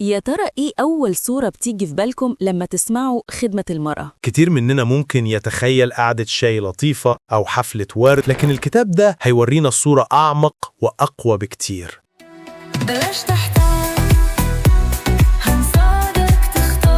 يا ترى إيه أول صورة بتيجي في بالكم لما تسمعوا خدمة المرأة؟ كتير مننا ممكن يتخيل قعدة شاي لطيفة أو حفلة ورد، لكن الكتاب ده هيورينا الصورة أعمق وأقوى بكتير. بلاش تحتار، هنساعدك تختار.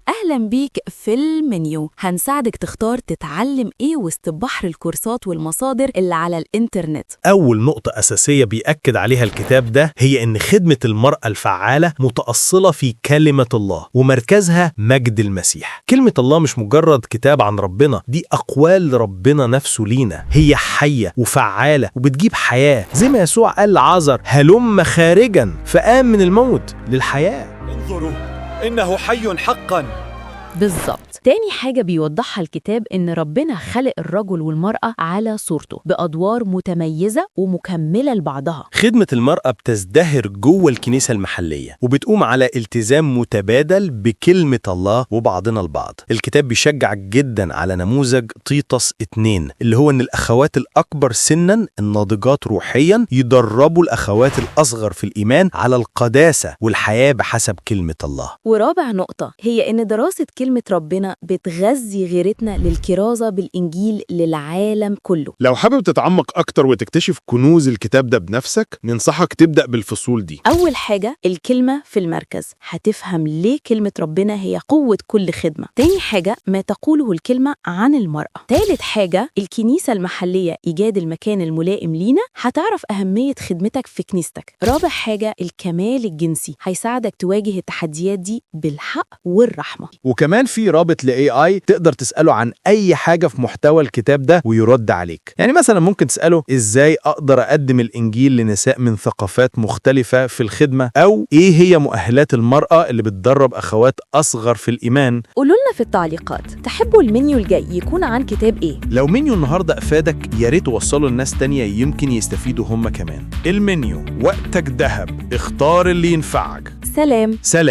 أهلا بيك في المنيو. هنساعدك تختار تتعلم إيه وسط بحر الكورسات والمصادر اللي على الإنترنت. أول نقطة أساسية بيأكد عليها الكتاب ده هي إن خدمة المرأة الفعالة متأصلة في كلمة الله ومركزها مجد المسيح. كلمة الله مش مجرد كتاب عن ربنا، دي أقوال ربنا نفسه لينا، هي حية وفعالة وبتجيب حياة، زي ما يسوع قال لعازر هلم خارجا، فقام من الموت للحياة. انظروا، إنه حي حقا. بالظبط. تاني حاجة بيوضحها الكتاب إن ربنا خلق الرجل والمرأة على صورته بأدوار متميزة ومكملة لبعضها. خدمة المرأة بتزدهر جوه الكنيسة المحلية وبتقوم على التزام متبادل بكلمة الله وبعضنا البعض. الكتاب بيشجع جدا على نموذج تيطس 2، اللي هو إن الأخوات الأكبر سنا الناضجات روحيا يدربوا الأخوات الأصغر في الإيمان على القداسة والحياة بحسب كلمة الله. ورابع نقطة هي إن دراسة كلمة ربنا بتغذي غيرتنا للكرازة بالإنجيل للعالم كله. لو حابب تتعمق أكتر وتكتشف كنوز الكتاب ده بنفسك، ننصحك تبدأ بالفصول دي. أول حاجة الكلمة في المركز، هتفهم ليه كلمة ربنا هي قوة كل خدمة. تاني حاجة ما تقوله الكلمة عن المرأة. تالت حاجة الكنيسة المحلية، إيجاد المكان الملائم لينا، هتعرف أهمية خدمتك في كنيستك. رابع حاجة الكمال الجنسي، هيساعدك تواجه التحديات دي بالحق والرحمة. وكمان في رابط ل AI تقدر تسأله عن أي حاجة في محتوى الكتاب ده ويرد عليك. يعني مثلا ممكن تسأله إزاي أقدر أقدم الإنجيل لنساء من ثقافات مختلفة في الخدمة، أو إيه هي مؤهلات المرأة اللي بتدرب أخوات أصغر في الإيمان. قولوا لنا في التعليقات تحبوا المنيو الجاي يكون عن كتاب إيه؟ لو منيو النهاردة أفادك يا ريت توصله لناس تانية يمكن يستفيدوا هم كمان. المنيو، وقتك ذهب، اختار اللي ينفعك. سلام. سلام.